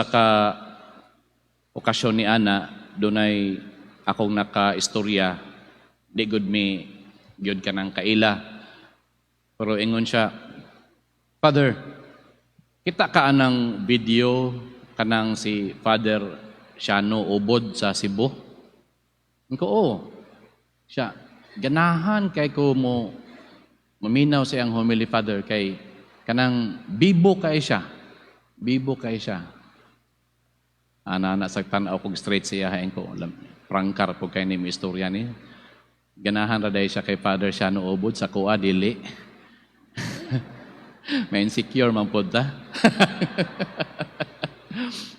Ka okasyon ni ana, dunay akong naka-istorya, di gud mi gyud kanang kaila. Pero ingon siya, "Father, kita ka anang video kanang si Father Shano Ubod sa Cebu?" Ingon ko, "Oo." Siya, "Ganahan kay ko mo maminaw sa iyang homily, Father, kay kanang bibo kay siya. Bibo kay siya." Ana na sa tan-aw kog straight siya ko. Prangkar po kay ni istorya ni. Ganahan ra diay siya kay Father Shano Ubod sa kuha dili. May insecure man pod ta.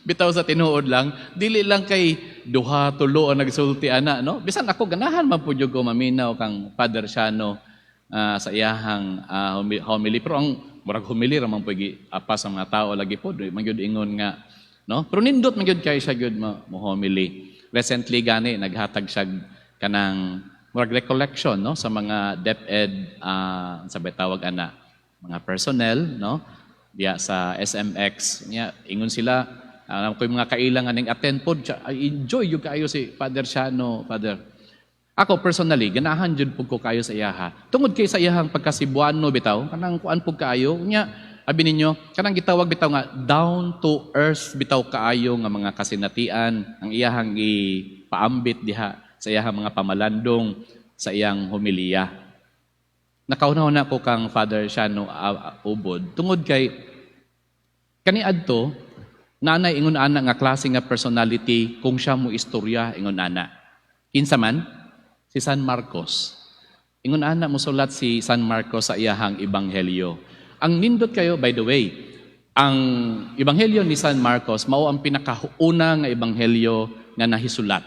Bitaw sa tinuod lang, dili lang kay duha tulo ang nagsulti ana, no? Bisan ako, ganahan man pud ko maminaw kang Father Shano sa iyahang homily, pero ang murag homily ra man pud apa sa mga tao lagi pod man gyud ingon nga, no? Pero nindot man gyud kay siya gyud mo homily. Recently gani naghatag siya kanang murag recollection, no, sa mga DepEd, sa tawag ana, mga personnel, no, diya sa SMX niya. Ingon sila, alam ko yung mga kailangan ning attend pod siya, ay enjoy yung kaayo si Father Shano, Father. Ako personally, ganahan jud pud ko kaayo sa iyaha. Tungod kay sa iyahang pagkasibuano bitaw, kanang kuan pud kaayo nya, abi ninyo, kanang gitawag bitaw nga down to earth bitaw kaayo nga mga kasinatian ang iyahang ipaambit diha sa iyahang mga pamalandong sa iyang homilya. Nakauna ko kang Father Shano Ubod tungod kay kaniadto nanay ingon ana nga klase nga personality kung siya mo istorya ingon ana. Kinsa man? Si San Marcos. Ingon ana mosulat si San Marcos sa iyahang ebanghelyo. Ang nindot kayo, by the way, ang Ebanghelyo ni San Marcos mao ang pinakauna nga ebanghelyo nga nahisulat,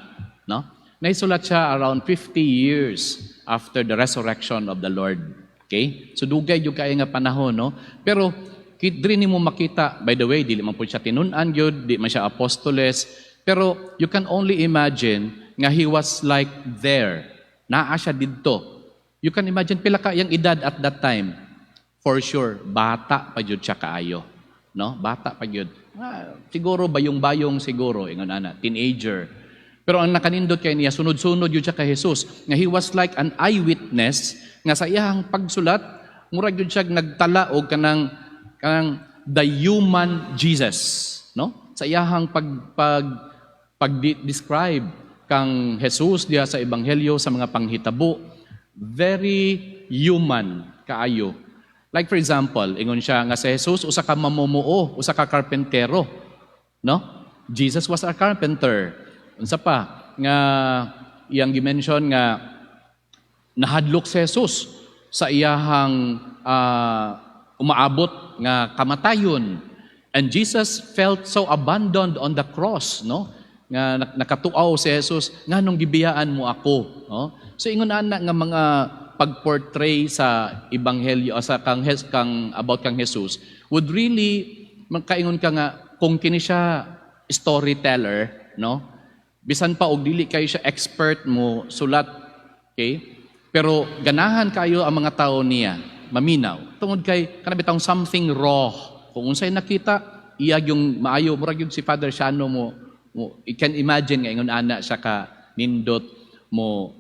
no? Nahisulat siya around 50 years after the resurrection of the Lord. Okay? So dugay jud kaayo nga panahon, no? Pero diri nimo makita, by the way, dili man po siya tinun-an gyud, di man siya apostoles, pero you can only imagine nga he was like there. Naa siya didto. You can imagine pila ka iyang edad at that time. For sure, bata pa jud siya kaayo. No? Bata pa jud. Ah, siguro bayong-bayong siguro, ingon ana, teenager. Pero ang nakanindot kay niya, sunod-sunod jud siya kay Jesus. Nga he was like an eyewitness nga sa iyang pagsulat, murag jud siya nagtala og kanang the human Jesus, no? Sa iyahang pag pag pag-describe kang Jesus diha sa ebanghelyo sa mga panghitabo, very human kaayo. Like for example, ingon siya nga si Jesus usa ka mamumuo, usa ka karpentero, no? Jesus was a carpenter. Unsa pa nga iyang gi-mention nga nahadlok si Jesus sa iyahang umaabot nga kamatayon. And Jesus felt so abandoned on the cross, no? Nga nakatuaw si Jesus, "Nganong gibiyaan mo ako?" No? So ingon ana nga mga pag-portray sa ebanghelyo o sa kang about kang Jesus would really makaingon ka nga kung kini siya storyteller, no? Bisan pa og dili kayo siya expert mo sulat, okay? Pero ganahan kayo ang mga tao niya maminaw tungod kay kana bitawng something raw. Kung unsay nakita, iya yung maayo, murag yung si Father Shano mo you can imagine nga ingon ana siya ka nindot mo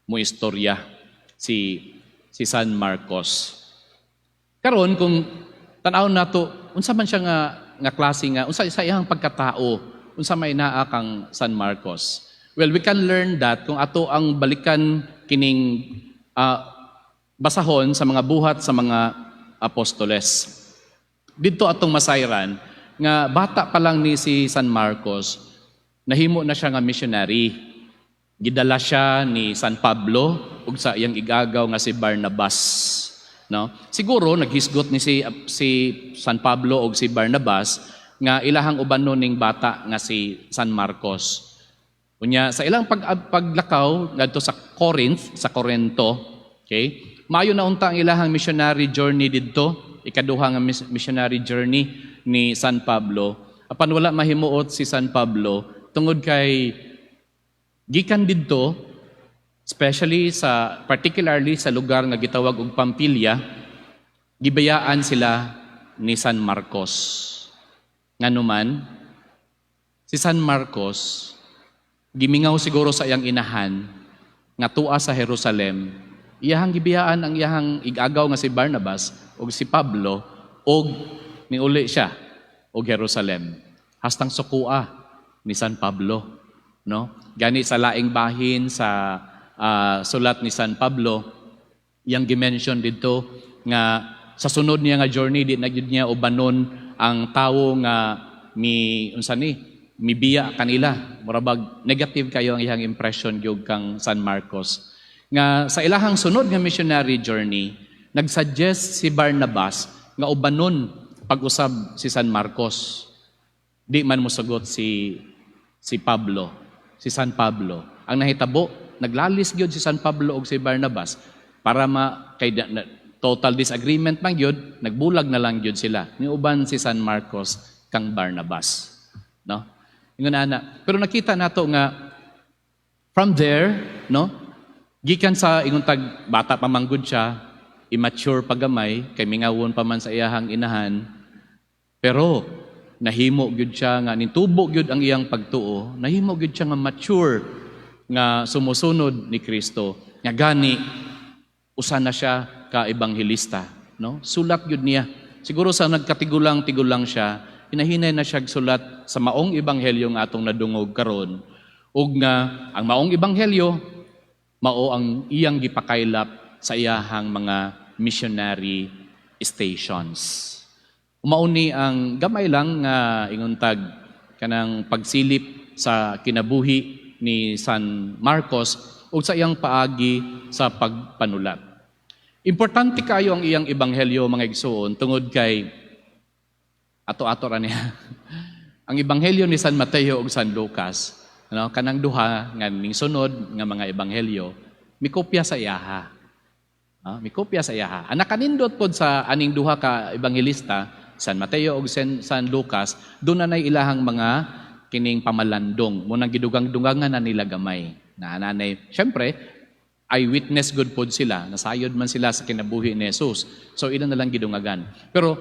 mo istorya si San Marcos. Karon kung tan-awon nato unsa man siya nga klase nga unsa sa iyang pagkatao, unsa may naa kang San Marcos. Well, we can learn that kung ato ang balikan kining basahon sa mga Buhat sa mga Apostoles. Didto atong masayran nga bata pa lang ni si San Marcos, nahimo na siya nga missionary. Gidala siya ni San Pablo ug sa iyang igagaw nga si Barnabas. No? Siguro naghisgot ni si San Pablo ug si Barnabas nga ilahang ubanon ning bata nga si San Marcos. Unya sa ilang paglakaw ngadto sa Corinth, sa Corinto, okay? Maayo na unta ang ilahang missionary journey didto, ikaduha nga missionary journey ni San Pablo. Apan wala mahimuot si San Pablo tungod kay gikan didto, especially sa particularly sa lugar nga gitawag og Pamphylia, gibayaan sila ni San Marcos. Nganuman, Si San Marcos, gimingaw siguro sa iyang inahan nga tua sa Jerusalem, iyahang gibiyaan ang iyahang igagaw nga si Barnabas ug si Pablo ug niuli siya og Jerusalem hastang sukua ni San Pablo, no? Gani sa laing bahin sa sulat ni San Pablo, iyang gi-mention didto nga sa sunod niya nga journey, di na gyud niya ubanon ang tawo nga mi unsa ni mibiya kanila. Murabag negative kayo ang iyang impression gyud kang San Marcos, nga sa ilahang sunod nga missionary journey, nagsuggest si Barnabas nga ubanon pag-usab si San Marcos. Di man mosugot si Pablo, si San Pablo. Ang nahitabo, naglalis gyud si San Pablo ug si Barnabas para ma kay total disagreement man gyud, nagbulag na lang gyud sila. Niuban si San Marcos kang Barnabas, no? Ingon ana. Pero nakita nato nga from there, no? Gikan sa ingon tag bata pa man gud siya, immature pa gamay, kay mingawon pa man sa iyahang inahan. Pero nahimo gyud siya nga nitubo gyud ang iyang pagtuo, nahimo gyud siya nga mature nga sumusunod ni Kristo. Nga gani usa na siya ka ebanghelista, no? Sulat gyud niya. Siguro sa nagkatigulang-tigulang siya, hinahinay na siya sulat sa maong ebanghelyo nga atong nadungog karon, ug nga ang maong ebanghelyo mao ang iyang gipakaylap sa iyahang mga missionary stations. Mao ni ang gamay lang nga ingon tag kanang pagsilip sa kinabuhi ni San Marcos ug sa iyang paagi sa pagpanulat. Importante kayo ang iyang ebanghelyo, mga igsuon, tungod kay ato-ato ra niya. Ang ebanghelyo ni San Mateo ug San Lucas, ano, kanang duha nga ning sunod nga mga ebanghelyo, mikopya sa iyaha. Ah, mikopya sa iyaha. Ang nakanindot pod sa aning duha ka ebanghelista, San Mateo ug San Lucas, doon na nay ilahang mga kining pamalandong, munang gidugang-dugangan na nila gamay. Na nanay, syempre, eyewitness gud pod sila, nasayod man sila sa kinabuhi ni Jesus. So ilan na lang gidungagan. Pero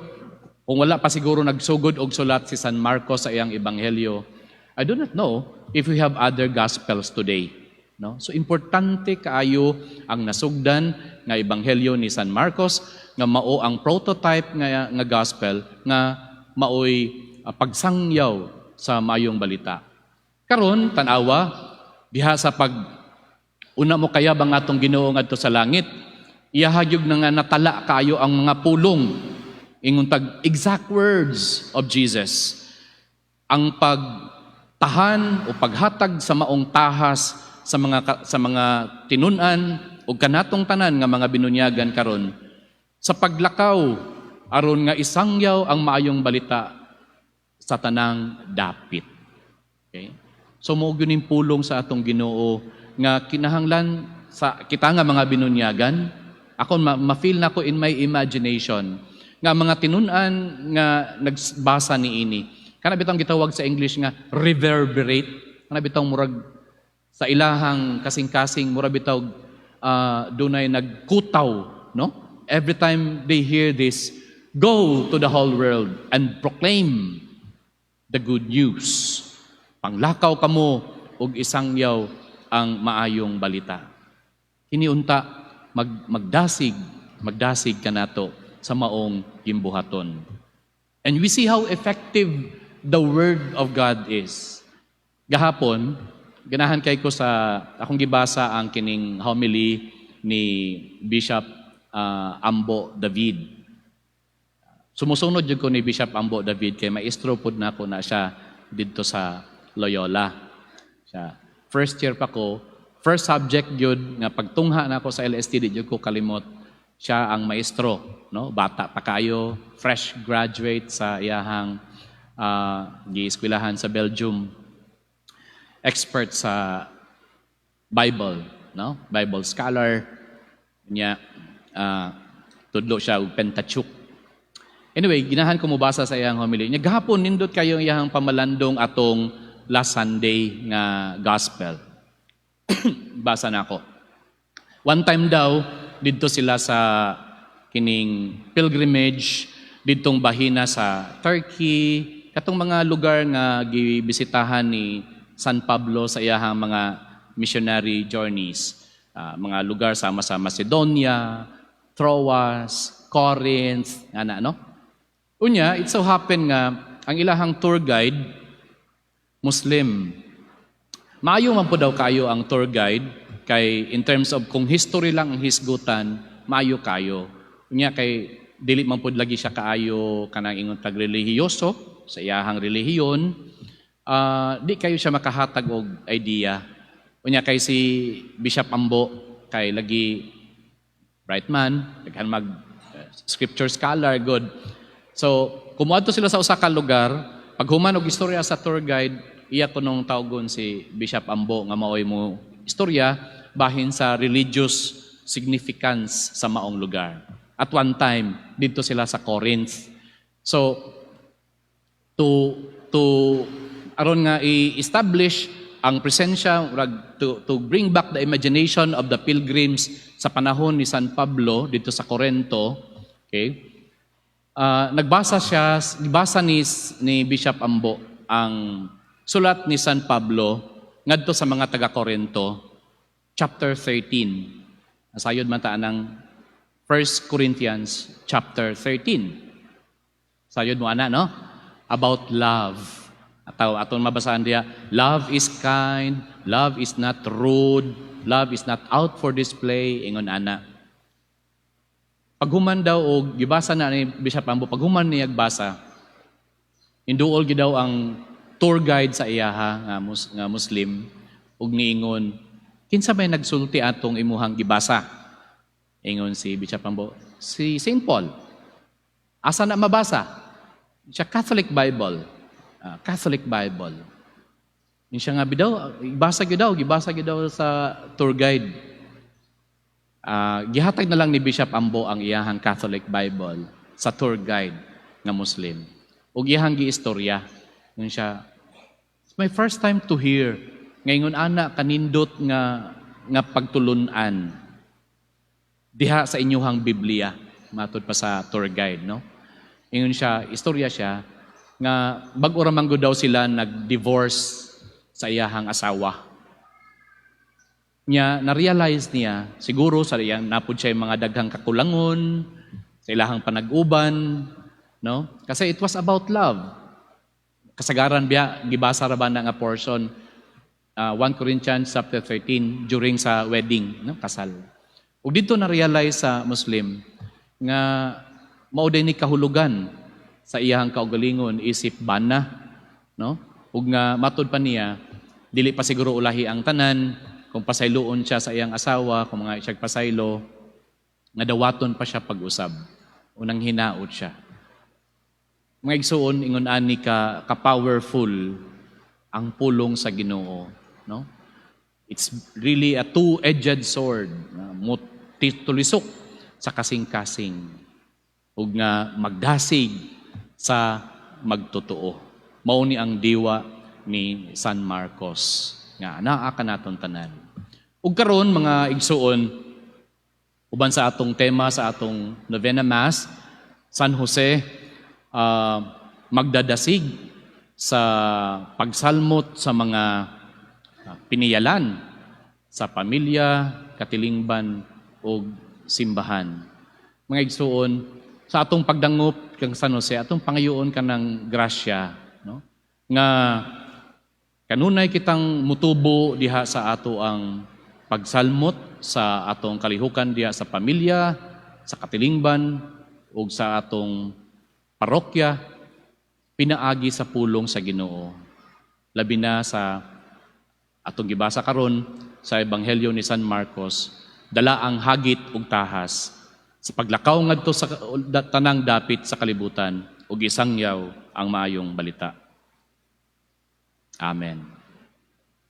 kung wala pa siguro nagsugod og sulat si San Marcos sa iyang ebanghelyo, I do not know if we have other gospels today. No? So importante kaayo ang nasugdan nga ebanghelyo ni San Marcos nga mao ang prototype nga gospel nga maoy pagsangyaw sa maayong balita. Karon, tan-awa diha sa pag una mo kaya bang atong Ginoo ngadto sa langit, iyaha gyud na nga natala kaayo ang mga pulong, ingon tag exact words of Jesus. Ang pagtahan o paghatag sa maong tahas sa mga tinun-an ug kanatong tanan nga mga binunyagan karon sa paglakaw aron nga isangyaw ang maayong balita sa tanang dapit. Okay? So mao gyud ning pulong sa atong Ginoo nga kinahanglan sa kita nga mga binunyagan. Ako ma-feel nako in my imagination nga mga tinun-an nga nagbasa niini, kana bitong gitawag sa English nga reverberate, kana bitong murag sa ilahang kasing-kasing, murag bitaw dunay nagkutaw, no? Every time they hear this, "Go to the whole world and proclaim the good news," panglakaw kamo ug isangyaw ang maayong balita. Kini unta magdasig kanato sa maong gimbuhaton. And we see how effective the word of God is. Gahapon, ganahan kay ko sa akong gibasa ang kining homily ni Bishop Ambo David. Sumusunod jud ko ni Bishop Ambo David kay maestro pod nako na siya didto sa Loyola. Siya first year pa ko, first subject gyud nga pagtungha nako sa LST, di jud ko kalimot. Siya ang maestro, no? Bata pa kayo, fresh graduate sa iyahang gieskwelahan sa Belgium. Expert sa Bible, no? Bible scholar. Nya tudlo siya og Pentateuch. Anyway, ginahan ko mobasa sa iyang homily. Nya gahapon, nindot kayo ang iyang pamalandong atong last Sunday nga gospel. Basa na ako. One time daw, didto sila sa kining pilgrimage, didtong bahina sa Turkey. Katong mga lugar nga gibisitahan ni San Pablo sa iyahang mga missionary journeys. Mga lugar sama sa Macedonia, Troas, Corinth, ana, no? Unya, it so happen nga ang ilahang tour guide, Muslim. Maayo man po daw kayo ang tour guide kay in terms of kung history lang ang hisgutan, maayo kayo. Unya kay dili man pud lagi siya kaayo kanang ingon tag relihiyoso sa iyahang relihiyon, di kayo siya makahatag og idea. Unya kay si Bishop Ambo kay lagi bright man, daghan mag scripture scholar, good. So, kumuadto sila sa usa ka lugar, paghuman og istorya sa tour guide, iya kunong tawgon si Bishop Ambo nga maoy mo istorya bahin sa religious significance sa maong lugar. At one time, dito sila sa Corinth. So, to aron nga i-establish ang presensya murag to bring back the imagination of the pilgrims sa panahon ni San Pablo dito sa Corinto, okay? Nagbasa siya, gibasa ni Bishop Ambo ang sulat ni San Pablo ngadto sa mga taga Corinto, chapter 13. Nasayod man ta ang 1 Corinthians chapter 13. Sayod mo ana, no? About love. Ataw aton mabasahan diya, "Love is kind, love is not rude, love is not out for display," ingon ana. Paghuman daw og gibasa na ni Bishop Ambo, paghuman niya basa, induol gid daw ang tour guide sa iyaha nga Muslim ug niingon, "Kinsa may nagsulti atong imuhang gibasa?" Ingon si Bishop Ambo, "Si Saint Paul." "Asa na mabasa?" Siya, "Catholic Bible." Catholic Bible. Yung siya nga bidaw, ibasa gyud daw, gibasa gyud daw sa tour guide. Gihatag na lang ni Bishop Ambo ang iyahang Catholic Bible sa tour guide nga Muslim. Ug iyahang giistorya. Yung siya, "It's my first time to hear ngayon ana kanindot nga pagtulunan diha sa inyuhang Biblia," matud pa sa tour guide, no? Ingon siya, istorya siya nga bag-o ra man gud daw sila nag-divorce sa iyahang asawa. Nya na-realize niya siguro sa iyang napud siya yung mga daghang kakulangon sa ilahang panag-uban, no? Kasi it was about love. Kasagaran biya gibasa ra ba na nga portion, 1 Corinthians chapter 13, during sa wedding, no, kasal. Ug dito na-realize sa Muslim nga mao din ni kahulugan sa iyahang kaugalingon isip bana, no? Ug nga matud pa niya dili pa siguro ulahi ang tanan kung pasayloon siya sa iyang asawa, kung mga siya pasaylo, nga dawaton pa siya pag-usab. Unang hinaot siya. Mga igsuon, ingon ani ka ka-powerful ang pulong sa Ginoo, no? It's really a two-edged sword, mo tulisok sa kasing-kasing ug nga magdasig sa magtotoo. Mao ni ang diwa ni San Marcos nga naa kanaton tanan. Ug karon, mga igsuon, uban sa atong tema sa atong novena mass, San Jose, magdadasig sa pagsalmot sa mga piniyalan sa pamilya, katilingban ug simbahan. Mga igsuon, sa atong pagdangop kang San Jose, atong pangayoon kanang grasya, no? Nga kanunay kitang mutubo diha sa ato ang pagsalmot sa atong kalihukan diha sa pamilya, sa katilingban ug sa atong parokya pinaagi sa pulong sa Ginoo. Labi na sa atong gibasa karon sa Ebanghelyo ni San Marcos, dala ang hagit ug tahas sa paglakaw ngadto sa tanang dapit sa kalibutan ug isangyaw ang maayong balita. Amen.